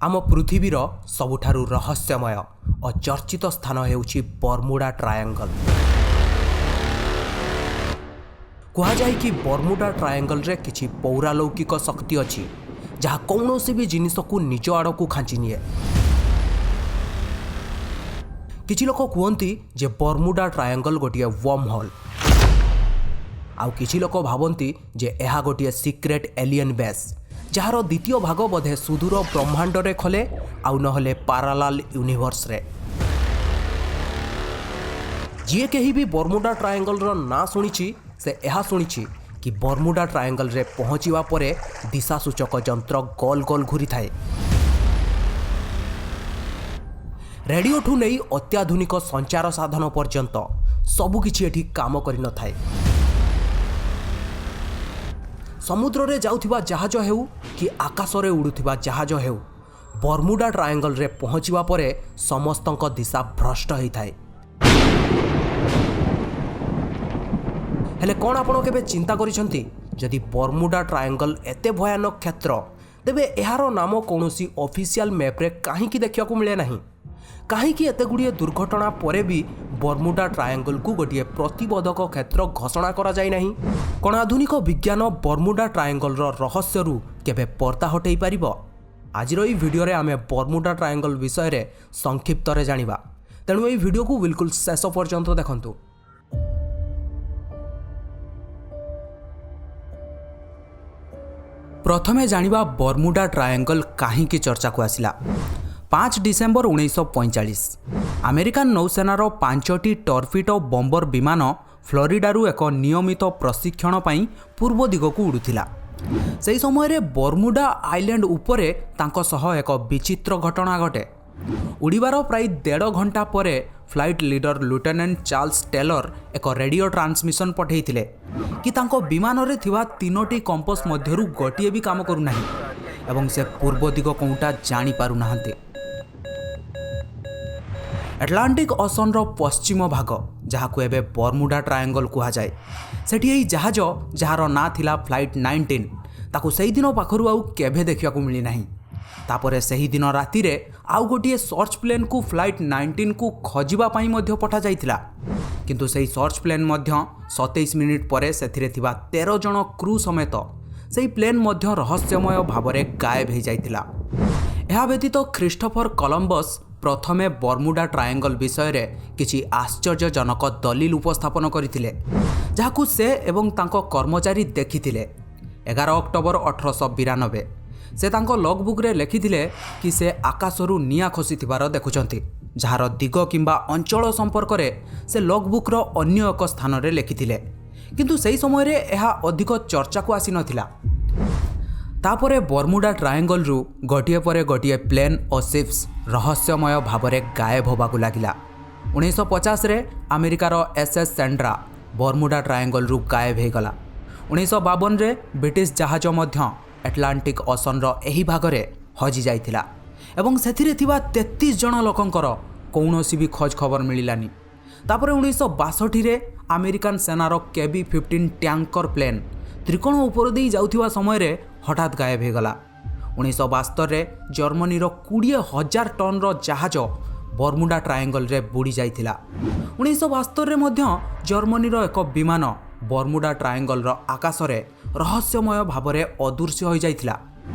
ଆମ ପୃଥିବୀର ସବୁଠାରୁ ରହସ୍ୟମୟ ଓ ଚର୍ଚ୍ଚିତ ସ୍ଥାନ ହେଉଛି ବର୍ମୁଡା ଟ୍ରାୟାଙ୍ଗଲ। କୁହାଯାଏ କି ବର୍ମୁଡା ଟ୍ରାୟାଙ୍ଗଲରେ କିଛି ପୌରାଲୌକିକ ଶକ୍ତି ଅଛି, ଯାହା କୌଣସି ବି ଜିନିଷକୁ ନିଜ ଆଡ଼କୁ ଖାଞ୍ଚି ନିଏ। କିଛି ଲୋକ କୁହନ୍ତି ଯେ ବର୍ମୁଡା ଟ୍ରାୟାଙ୍ଗଲ ଗୋଟିଏ ୱାର୍ମ ହୋଲ୍, ଆଉ କିଛି ଲୋକ ଭାବନ୍ତି ଯେ ଏହା ଗୋଟିଏ ସିକ୍ରେଟ୍ ଏଲିୟନ୍ ବେସ୍, ଯାହାର ଦ୍ୱିତୀୟ ଭାଗ ବୋଧେ ସୁଦୂର ବ୍ରହ୍ମାଣ୍ଡରେ ଖୋଲେ, ଆଉ ନହେଲେ ପାରାଲାଲ ୟୁନିଭର୍ସରେ। ଯିଏ କେହି ବି ବର୍ମୁଡା ଟ୍ରାୟାଙ୍ଗଲର ନାଁ ଶୁଣିଛି, ସେ ଏହା ଶୁଣିଛି କି ବର୍ମୁଡା ଟ୍ରାୟାଙ୍ଗଲରେ ପହଞ୍ଚିବା ପରେ ଦିଶାସୂଚକ ଯନ୍ତ୍ର ଗୋଲ ଗୋଲ ଘୁରିଥାଏ। ରେଡ଼ିଓଠୁ ନେଇ ଅତ୍ୟାଧୁନିକ ସଞ୍ଚାର ସାଧନ ପର୍ଯ୍ୟନ୍ତ ସବୁକିଛି ଏଠି କାମ କରିନଥାଏ। ସମୁଦ୍ରରେ ଯାଉଥିବା ଜାହାଜ ହେଉ କି ଆକାଶରେ ଉଡ଼ୁଥିବା ଜାହାଜ ହେଉ, ବର୍ମୁଡା ଟ୍ରାୟାଙ୍ଗଲରେ ପହଞ୍ଚିବା ପରେ ସମସ୍ତଙ୍କ ଦିଶା ଭ୍ରଷ୍ଟ ହୋଇଥାଏ। ହେଲେ କ'ଣ ଆପଣ କେବେ ଚିନ୍ତା କରିଛନ୍ତି, ଯଦି ବର୍ମୁଡା ଟ୍ରାୟାଙ୍ଗଲ ଏତେ ଭୟାନକ କ୍ଷେତ୍ର, ତେବେ ଏହାର ନାମ କୌଣସି ଅଫିସିଆଲ ମ୍ୟାପ୍ରେ କାହିଁକି ଦେଖିବାକୁ ମିଳେ ନାହିଁ? କାହିଁକି ଏତେ ଗୁଡ଼ିଏ ଦୁର୍ଘଟଣା ପରେ ବି ବର୍ମୁଡା ଟ୍ରାୟାଙ୍ଗଲକୁ ଗୋଟିଏ ପ୍ରତିବନ୍ଧକ କ୍ଷେତ୍ର ଘୋଷଣା କରାଯାଇ ନାହିଁ? କ'ଣ ଆଧୁନିକ ବିଜ୍ଞାନ ବର୍ମୁଡା ଟ୍ରାୟାଙ୍ଗଲର ରହସ୍ୟରୁ କେବେ ପର୍ଦ୍ଦା ହଟେଇ ପାରିବ? ଆଜିର ଏହି ଭିଡ଼ିଓରେ ଆମେ ବର୍ମୁଡା ଟ୍ରାୟାଙ୍ଗଲ ବିଷୟରେ ସଂକ୍ଷିପ୍ତରେ ଜାଣିବା। ତେଣୁ ଏହି ଭିଡ଼ିଓକୁ ବିଲକୁଲ ଶେଷ ପର୍ଯ୍ୟନ୍ତ ଦେଖନ୍ତୁ। ପ୍ରଥମେ ଜାଣିବା ବର୍ମୁଡା ଟ୍ରାୟାଙ୍ଗଲ କାହିଁକି ଚର୍ଚ୍ଚାକୁ ଆସିଲା। 5 ଡିସେମ୍ବର 1945, ଆମେରିକାନ ନୌସେନାର ପାଞ୍ଚଟି ଟର୍ପିଡୋ ବମ୍ବର ବିମାନ ଫ୍ଲୋରିଡାରୁ ଏକ ନିୟମିତ ପ୍ରଶିକ୍ଷଣ ପାଇଁ ପୂର୍ବ ଦିଗକୁ ଉଡ଼ୁଥିଲା। ସେହି ସମୟରେ ବର୍ମୁଡା ଆଇଲ୍ୟାଣ୍ଡ ଉପରେ ତାଙ୍କ ସହ ଏକ ବିଚିତ୍ର ଘଟଣା ଘଟେ। ଉଡ଼ିବାର ପ୍ରାୟ ଦେଢ଼ ଘଣ୍ଟା ପରେ flight leader lieutenant Charles Taylor ଏକ ରେଡ଼ିଓ ଟ୍ରାନ୍ସମିସନ୍ ପଠାଇଥିଲେ କି ତାଙ୍କ ବିମାନରେ ଥିବା ତିନୋଟି କମ୍ପସ୍ ମଧ୍ୟରୁ ଗୋଟିଏ ବି କାମ କରୁନାହିଁ ଏବଂ ସେ ପୂର୍ବ ଦିଗ କେଉଁଟା ଜାଣିପାରୁନାହାନ୍ତି। ଆଟଲାଣ୍ଟିକ୍ ଓସନର ପଶ୍ଚିମ ଭାଗ, ଯାହାକୁ ଏବେ ବର୍ମୁଡା ଟ୍ରାୟାଙ୍ଗଲ କୁହାଯାଏ, ସେଠି ଏହି ଜାହାଜ, ଯାହାର ନାଁ ଥିଲା ଫ୍ଲାଇଟ୍ 19, ତାକୁ ସେଇଦିନ ପାଖରୁ ଆଉ କେବେ ଦେଖିବାକୁ ମିଳିନାହିଁ। ତାପରେ ସେହିଦିନ ରାତିରେ ଆଉ ଗୋଟିଏ ସର୍ଚ୍ଚ ପ୍ଲେନ୍କୁ ଫ୍ଲାଇଟ୍ 19କୁ ଖୋଜିବା ପାଇଁ ମଧ୍ୟ ପଠାଯାଇଥିଲା। କିନ୍ତୁ ସେହି ସର୍ଚ୍ଚ ପ୍ଲେନ୍ ମଧ୍ୟ 27 ମିନିଟ୍ ପରେ ସେଥିରେ ଥିବା 13 ଜଣ କ୍ରୁ ସମେତ ସେହି ପ୍ଲେନ୍ ମଧ୍ୟ ରହସ୍ୟମୟ ଭାବରେ ଗାୟବ ହୋଇଯାଇଥିଲା। ଏହା ବ୍ୟତୀତ ଖ୍ରୀଷ୍ଟୋଫର କଲମ୍ବସ୍ ପ୍ରଥମେ ବର୍ମୁଡା ଟ୍ରାୟାଙ୍ଗଲ ବିଷୟରେ କିଛି ଆଶ୍ଚର୍ଯ୍ୟଜନକ ଦଲିଲ ଉପସ୍ଥାପନ କରିଥିଲେ, ଯାହାକୁ ସେ ଏବଂ ତାଙ୍କ କର୍ମଚାରୀ ଦେଖିଥିଲେ। 11 ଅକ୍ଟୋବର 1892, ସେ ତାଙ୍କ ଲଗ୍ବୁକ୍ରେ ଲେଖିଥିଲେ କି ସେ ଆକାଶରୁ ନିଆଁ ଖସିଥିବାର ଦେଖୁଛନ୍ତି, ଯାହାର ଦିଗ କିମ୍ବା ଅଞ୍ଚଳ ସମ୍ପର୍କରେ ସେ ଲଗ୍ବୁକ୍ର ଅନ୍ୟ ଏକ ସ୍ଥାନରେ ଲେଖିଥିଲେ। କିନ୍ତୁ ସେହି ସମୟରେ ଏହା ଅଧିକ ଚର୍ଚ୍ଚାକୁ ଆସିନଥିଲା। ତାପରେ ବର୍ମୁଡା ଟ୍ରାୟାଙ୍ଗଲରୁ ଗୋଟିଏ ପରେ ଗୋଟିଏ ପ୍ଲେନ୍ ଓ ସିପ୍ସ ରହସ୍ୟମୟ ଭାବରେ ଗାୟବ ହେବାକୁ ଲାଗିଲା। 1950ରେ ଆମେରିକାର ଏସ୍ ଏସ୍ ସେଣ୍ଡ୍ରା ବର୍ମୁଡା ଟ୍ରାୟାଙ୍ଗଲରୁ ଗାୟବ ହୋଇଗଲା। 1952ରେ ବ୍ରିଟିଶ ଜାହାଜ ମଧ୍ୟ ଆଟଲାଣ୍ଟିକ୍ ଓସନର ଏହି ଭାଗରେ ହଜିଯାଇଥିଲା ଏବଂ ସେଥିରେ ଥିବା 33 ଜଣ ଲୋକଙ୍କର କୌଣସି ବି ଖୋଜ ଖବର ମିଳିଲାନି। ତାପରେ 1962ରେ ଆମେରିକାନ ସେନାର କେବି 15 ଟ୍ୟାଙ୍କର ପ୍ଲେନ୍ ତ୍ରିକୋଣ ଉପର ଦେଇ ଯାଉଥିବା ସମୟରେ ହଠାତ୍ ଗାୟବ ହୋଇଗଲା। 1972ରେ ଜର୍ମାନୀର 20,000 ଟନ୍ର ଜାହାଜ ବର୍ମୁଡା ଟ୍ରାୟାଙ୍ଗଲରେ ବୁଡ଼ି ଯାଇଥିଲା। 1972ରେ ମଧ୍ୟ ଜର୍ମାନୀର ଏକ ବିମାନ ବର୍ମୁଡା ଟ୍ରାୟାଙ୍ଗଲର ଆକାଶରେ ରହସ୍ୟମୟ ଭାବରେ ଅଦୃଶ୍ୟ ହୋଇଯାଇଥିଲା।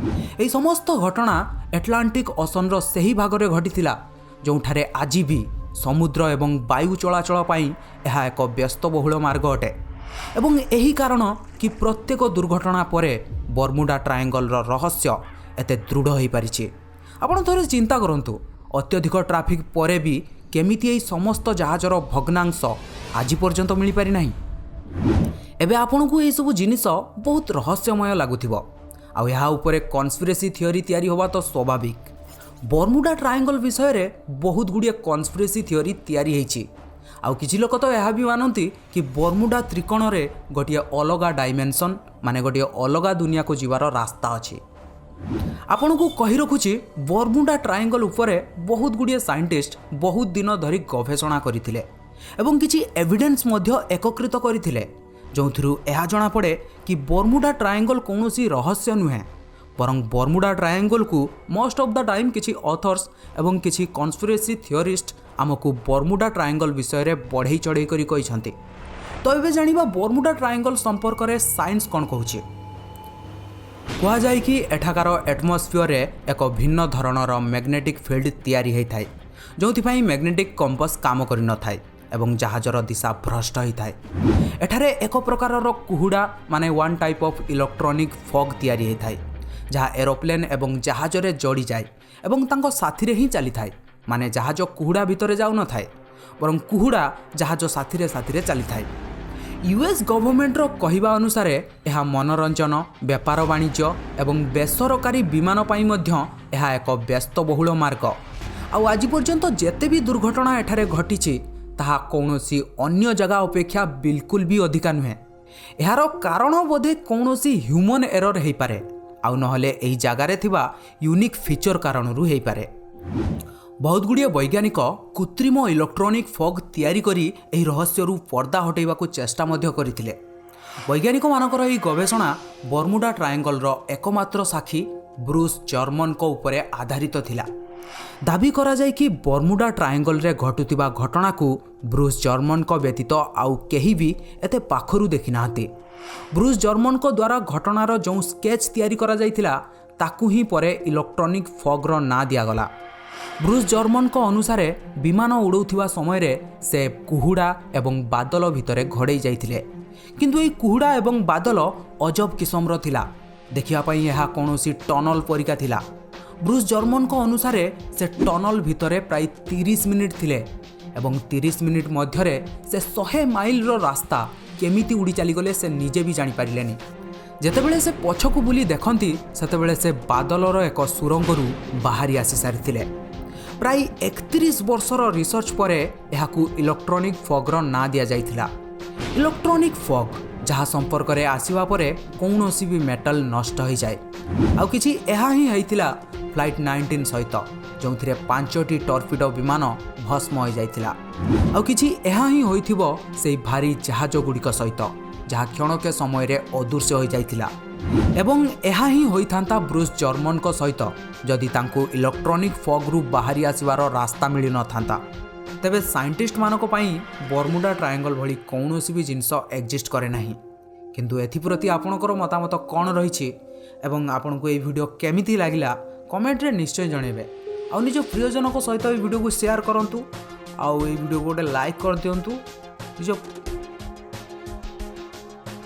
ଏହି ସମସ୍ତ ଘଟଣା ଆଟଲାଣ୍ଟିକ୍ ଓସନର ସେହି ଭାଗରେ ଘଟିଥିଲା, ଯେଉଁଠାରେ ଆଜି ବି ସମୁଦ୍ର ଏବଂ ବାୟୁ ଚଳାଚଳ ପାଇଁ ଏହା ଏକ ବ୍ୟସ୍ତବହୁଳ ମାର୍ଗ ଅଟେ ଏବଂ ଏହି କାରଣ କି ପ୍ରତ୍ୟେକ ଦୁର୍ଘଟଣା ପରେ ବର୍ମୁଡା ଟ୍ରାୟାଙ୍ଗଲର ରହସ୍ୟ ଏତେ ଦୃଢ଼ ହୋଇପାରିଛି। ଆପଣ ଥରେ ଚିନ୍ତା କରନ୍ତୁ, ଅତ୍ୟଧିକ ଟ୍ରାଫିକ୍ ପରେ ବି କେମିତି ଏହି ସମସ୍ତ ଜାହାଜର ଭଗ୍ନାଂଶ ଆଜି ପର୍ଯ୍ୟନ୍ତ ମିଳିପାରିନାହିଁ? ଏବେ ଆପଣଙ୍କୁ ଏହିସବୁ ଜିନିଷ ବହୁତ ରହସ୍ୟମୟ ଲାଗୁଥିବ, ଆଉ ଏହା ଉପରେ କନସ୍ପିରେସି ଥିଓରି ତିଆରି ହେବା ତ ସ୍ୱାଭାବିକ। ବର୍ମୁଡା ଟ୍ରାୟାଙ୍ଗଲ ବିଷୟରେ ବହୁତ ଗୁଡ଼ିଏ କନସ୍ପିରେସି ଥିଓରି ତିଆରି ହେଇଛି। ଆଉ କିଛି ଲୋକ ତ ଏହା ବି ମାନନ୍ତି କି ବର୍ମୁଡା ତ୍ରିକୋଣରେ ଗୋଟିଏ ଅଲଗା ଡାଇମେନସନ୍, ମାନେ ଗୋଟିଏ ଅଲଗା ଦୁନିଆକୁ ଯିବାର ରାସ୍ତା ଅଛି। ଆପଣଙ୍କୁ କହି ରଖୁଛି, ବର୍ମୁଡା ଟ୍ରାୟାଙ୍ଗଲ ଉପରେ ବହୁତ ଗୁଡ଼ିଏ ସାଇଣ୍ଟିଷ୍ଟ ବହୁତ ଦିନ ଧରି ଗବେଷଣା କରିଥିଲେ ଏବଂ କିଛି ଏଭିଡେନ୍ସ ମଧ୍ୟ ଏକତ୍ରିତ କରିଥିଲେ, ଯେଉଁଥିରୁ ଏହା ଜଣାପଡ଼େ କି ବର୍ମୁଡା ଟ୍ରାୟାଙ୍ଗଲ କୌଣସି ରହସ୍ୟ ନୁହେଁ, ବରଂ ବର୍ମୁଡା ଟ୍ରାୟାଙ୍ଗଲକୁ ମୋଷ୍ଟ ଅଫ୍ the time କିଛି ଅଥର୍ସ ଏବଂ କିଛି କନସ୍ପିରେସି ଥିଓରିଷ୍ଟ ଆମକୁ ବର୍ମୁଡା ଟ୍ରାୟାଙ୍ଗଲ ବିଷୟରେ ବଢ଼େଇ ଚଢ଼େଇ କରି କହିଛନ୍ତି। ତ ଏବେ ଜାଣିବା ବର୍ମୁଡା ଟ୍ରାୟାଙ୍ଗଲ ସମ୍ପର୍କରେ ସାଇନ୍ସ କ'ଣ କହୁଛି। କୁହାଯାଏ କି ଏଠାକାର ଆଟମସ୍ଫିୟରରେ ଏକ ଭିନ୍ନ ଧରଣର ମ୍ୟାଗ୍ନେଟିକ୍ ଫିଲ୍ଡ ତିଆରି ହୋଇଥାଏ, ଯେଉଁଥିପାଇଁ ମ୍ୟାଗ୍ନେଟିକ୍ କମ୍ପାସ କାମ କରିନଥାଏ ଏବଂ ଜାହାଜର ଦିଶା ଭ୍ରଷ୍ଟ ହୋଇଥାଏ। ଏଠାରେ ଏକ ପ୍ରକାରର କୁହୁଡ଼ା, ମାନେ one type of electronic fog ତିଆରି ହୋଇଥାଏ, ଯାହା ଏରୋପ୍ଲେନ୍ ଏବଂ ଜାହାଜରେ ଜଡ଼ିଯାଏ ଏବଂ ତାଙ୍କ ସାଥିରେ ହିଁ ଚାଲିଥାଏ। ମାନେ ଜାହାଜ କୁହୁଡ଼ା ଭିତରେ ଯାଉନଥାଏ, ବରଂ କୁହୁଡ଼ା ଜାହାଜ ସାଥିରେ ସାଥିରେ ଚାଲିଥାଏ। ୟୁଏସ୍ ଗଭର୍ଣ୍ଣମେଣ୍ଟର କହିବା ଅନୁସାରେ ଏହା ମନୋରଞ୍ଜନ, ବେପାର ବାଣିଜ୍ୟ ଏବଂ ବେସରକାରୀ ବିମାନ ପାଇଁ ମଧ୍ୟ ଏହା ଏକ ବ୍ୟସ୍ତବହୁଳ ମାର୍ଗ। ଆଉ ଆଜି ପର୍ଯ୍ୟନ୍ତ ଯେତେ ବି ଦୁର୍ଘଟଣା ଏଠାରେ ଘଟିଛି, ତାହା କୌଣସି ଅନ୍ୟ ଜାଗା ଅପେକ୍ଷା ବିଲକୁଲ ବି ଅଧିକା ନୁହେଁ। ଏହାର କାରଣ ବୋଧେ କୌଣସି ହ୍ୟୁମାନ୍ ଏରର୍ ହେଇପାରେ, ଆଉ ନହେଲେ ଏହି ଜାଗାରେ ଥିବା ୟୁନିକ୍ ଫିଚର୍ କାରଣରୁ ହେଇପାରେ। ବହୁତ ଗୁଡ଼ିଏ ବୈଜ୍ଞାନିକ କୃତ୍ରିମ ଇଲେକ୍ଟ୍ରୋନିକ୍ ଫଗ୍ ତିଆରି କରି ଏହି ରହସ୍ୟରୁ ପର୍ଦ୍ଦା ହଟାଇବାକୁ ଚେଷ୍ଟା ମଧ୍ୟ କରିଥିଲେ। ବୈଜ୍ଞାନିକମାନଙ୍କର ଏହି ଗବେଷଣା ବର୍ମୁଡା ଟ୍ରାୟାଙ୍ଗଲର ଏକମାତ୍ର ସାକ୍ଷୀ ବ୍ରୁସ୍ ଜର୍ମନଙ୍କ ଉପରେ ଆଧାରିତ ଥିଲା। ଦାବି କରାଯାଏ କି ବର୍ମୁଡା ଟ୍ରାୟାଙ୍ଗଲରେ ଘଟୁଥିବା ଘଟଣାକୁ ବ୍ରୁସ୍ ଜର୍ମନଙ୍କ ବ୍ୟତୀତ ଆଉ କେହି ବି ଏତେ ପାଖରୁ ଦେଖିନାହାନ୍ତି। ବ୍ରୁସ୍ ଜର୍ମନଙ୍କ ଦ୍ୱାରା ଘଟଣାର ଯେଉଁ ସ୍କେଚ୍ ତିଆରି କରାଯାଇଥିଲା, ତାକୁ ହିଁ ପରେ ଇଲେକ୍ଟ୍ରୋନିକ୍ ଫଗ୍ର ନାଁ ଦିଆଗଲା। ବ୍ରୁସ୍ ଜର୍ମନଙ୍କ ଅନୁସାରେ ବିମାନ ଉଡ଼ଉଥିବା ସମୟରେ ସେ କୁହୁଡ଼ା ଏବଂ ବାଦଲ ଭିତରେ ଘୋଡ଼େଇ ଯାଇଥିଲେ। କିନ୍ତୁ ଏହି କୁହୁଡ଼ା ଏବଂ ବାଦଲ ଅଜବ କିସମର ଥିଲା। ଦେଖିବା ପାଇଁ ଏହା କୌଣସି ଟନଲ ପରିକା ଥିଲା। ବ୍ରୁସ୍ ଜର୍ମନଙ୍କ ଅନୁସାରେ ସେ ଟନଲ ଭିତରେ ପ୍ରାୟ 30 ମିନିଟ୍ ଥିଲେ ଏବଂ 30 ମିନିଟ୍ ମଧ୍ୟରେ ସେ 100 ମାଇଲର ରାସ୍ତା କେମିତି ଉଡ଼ି ଚାଲିଗଲେ, ସେ ନିଜେ ବି ଜାଣିପାରିଲେନି। ଯେତେବେଳେ ସେ ପଛକୁ ବୁଲି ଦେଖନ୍ତି, ସେତେବେଳେ ସେ ବାଦଲର ଏକ ସୁରଙ୍ଗରୁ ବାହାରି ଆସି ସାରିଥିଲେ। ପ୍ରାୟ 31 ବର୍ଷର ରିସର୍ଚ୍ଚ ପରେ ଏହାକୁ ଇଲେକ୍ଟ୍ରୋନିକ୍ ଫଗ୍ର ନାଁ ଦିଆଯାଇଥିଲା। ଇଲେକ୍ଟ୍ରୋନିକ୍ ଫଗ୍ ଯାହା ସମ୍ପର୍କରେ ଆସିବା ପରେ କୌଣସି ବି ମେଟାଲ ନଷ୍ଟ ହୋଇଯାଏ। ଆଉ କିଛି ଏହା ହିଁ ହେଇଥିଲା ଫ୍ଲାଇଟ୍ 19 ସହିତ, ଯେଉଁଥିରେ ପାଞ୍ଚଟି ଟର୍ପିଡୋ ବିମାନ ଭସ୍ମ ହୋଇଯାଇଥିଲା। ଆଉ କିଛି ଏହା ହିଁ ହୋଇଥିବ ସେଇ ଭାରି ଜାହାଜ ଗୁଡ଼ିକ ସହିତ, ଯାହା କ୍ଷଣକେ ସମୟରେ ଅଦୃଶ୍ୟ ହୋଇଯାଇଥିଲା। ଏବଂ ଏହା ହିଁ ହୋଇଥାନ୍ତା ବ୍ରୁସ୍ ଜର୍ମନଙ୍କ ସହିତ, ଯଦି ତାଙ୍କୁ ଇଲେକ୍ଟ୍ରୋନିକ୍ ଫଗ୍ରୁ ବାହାରି ଆସିବାର ରାସ୍ତା ମିଳିନଥାନ୍ତା। ତେବେ ସାଇଣ୍ଟିଷ୍ଟମାନଙ୍କ ପାଇଁ ବର୍ମୁଡା ଟ୍ରାୟାଙ୍ଗଲ ଭଳି କୌଣସି ବି ଜିନିଷ ଏକ୍ଜିଷ୍ଟ କରେ ନାହିଁ। କିନ୍ତୁ ଏଥିପ୍ରତି ଆପଣଙ୍କର ମତାମତ କ'ଣ ରହିଛି ଏବଂ ଆପଣଙ୍କୁ ଏହି ଭିଡ଼ିଓ କେମିତି ଲାଗିଲା, କମେଣ୍ଟରେ ନିଶ୍ଚୟ ଜଣାଇବେ। ଆଉ ନିଜ ପ୍ରିୟଜନଙ୍କ ସହିତ ଏହି ଭିଡ଼ିଓକୁ ସେୟାର କରନ୍ତୁ ଆଉ ଏଇ ଭିଡ଼ିଓକୁ ଗୋଟେ ଲାଇକ୍ କରିଦିଅନ୍ତୁ। ନିଜ